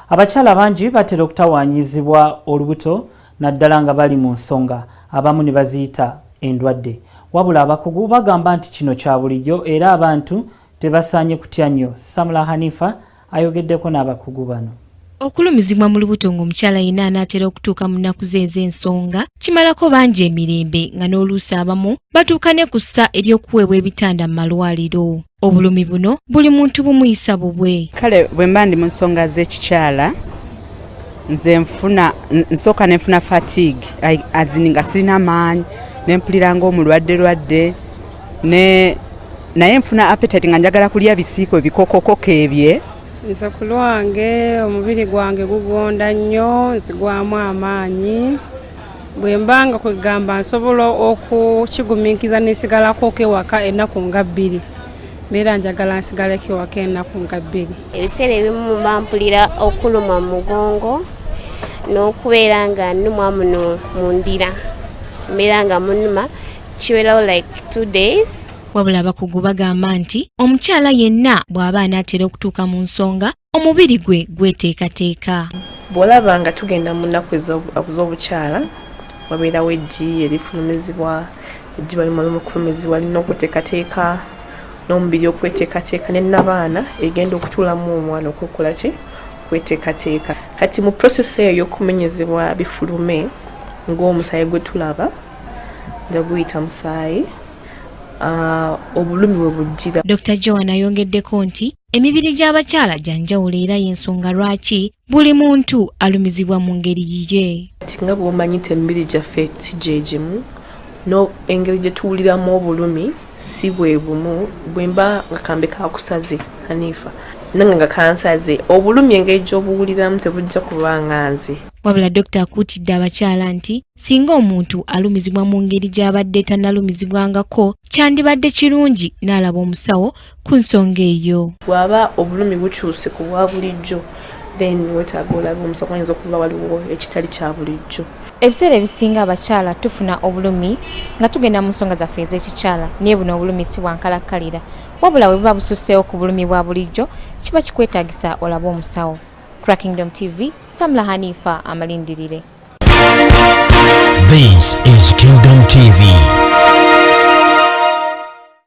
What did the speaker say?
Abakyala bangi batera okutawaanyizibwa olubuto naddala nga bali mu nsonga, abamu ne baziyita endwadde. Wabula abakugu bagamba nti kino kya bulijjo era abantu tebasaanye kutya nnyo. Samula Hanifa ayogeddeko n'abakugu bano. Okulumizibwa mu lubuto ng'omukyala yenna anaatera okutuuka mu nnaku ze ez'ensonga kimalako bangi emirembe, nga n'oluusi abamu batuuka ne ku ssa ery'okuweebwa ebitanda mu malwaliro. Obulumi buno buli muntu bumuyisa bubwe. Kale bwe mba ndi mu nsonga z'ekikyala, nze nfuna, nsooka nenfuna fatigue, as in nga sirina maanyi, nempulira ng'omulwadde lwadde ne naye nfuna appetite nga njagala kulya bisiiko, ebikokokoko ebye. Nze ku lwange omubiri gwange gugonda nnyo, nzigwamu amaanyi. Bwe mbanga kwegamba nsobola okukigumiikiriza nesigalako ewaka ennaku nga 2, mbeera njagala nsigaleko ewaka ennaku nga 2. Ebiseera ebimu mba mpulira okulumwa mu mugongo n'okubeera nga nnumwa muno mu ndira, mbeera nga munuma, kibeerawo like 2 days. Wabula abakugu bagamba nti omukyala yenna bw'aba anaatera okutuuka mu nsonga, omubiri gwe gweteekateeka. Bw'olaba nga tugenda mu nnaku ez'obukyala, wabeerawo eggi erifulumizibwa. Eggi balimala okufulumizibwa, lina okuteekateeka n'omubiri okweteekateeka ne nabaana egenda okutuulamu omwana okwekola ki, kweteekateeka. Kati mu process eyo y'okumenyezebwa bifulume ng'omusaayi gwe tulaba nga guyita musaayi, obulumi bwe bujjira. Dr Joan ayongeddeko nti emibiri gy'abakyala gya njawulo era y'ensonga lwaki buli muntu alumizibwa mu ngeri yiye. Kati nga bw'omanyi nti emibiri gyaffe si gye gimu, no engeri gye tuwuliramu obulumi si bwe bumu. Bwe mba nga kambe kakusaze, Hanifa, nange nga kansaze, obulumi engeri gy'obuwuliramu tebujja kuba nga nze. Wabula Dokita akuutidde abakyala nti singa omuntu alumizibwa mu ngeri gy'abadde tannalumizibwangako, kyandibadde kirungi n'alaba omusawo ku nsonga eyo. Bw'aba obulumi bukyuse ku bwa bulijjo, then weetaaga olaba omusawo, ayinza okuba waliwo ekitali kya bulijjo. Ebiseera ebisinga abakyala tufuna obulumi nga tugenda mu nsonga zaffe ez'ekikyala, naye buno obulumi si bwankalakkalira. Wabula bwe buba bususseewo ku bulumi bwa bulijjo, kiba kikwetaagisa olabe omusawo. Kingdom TV, Samla Hanifa amalindirire. This is Kingdom TV.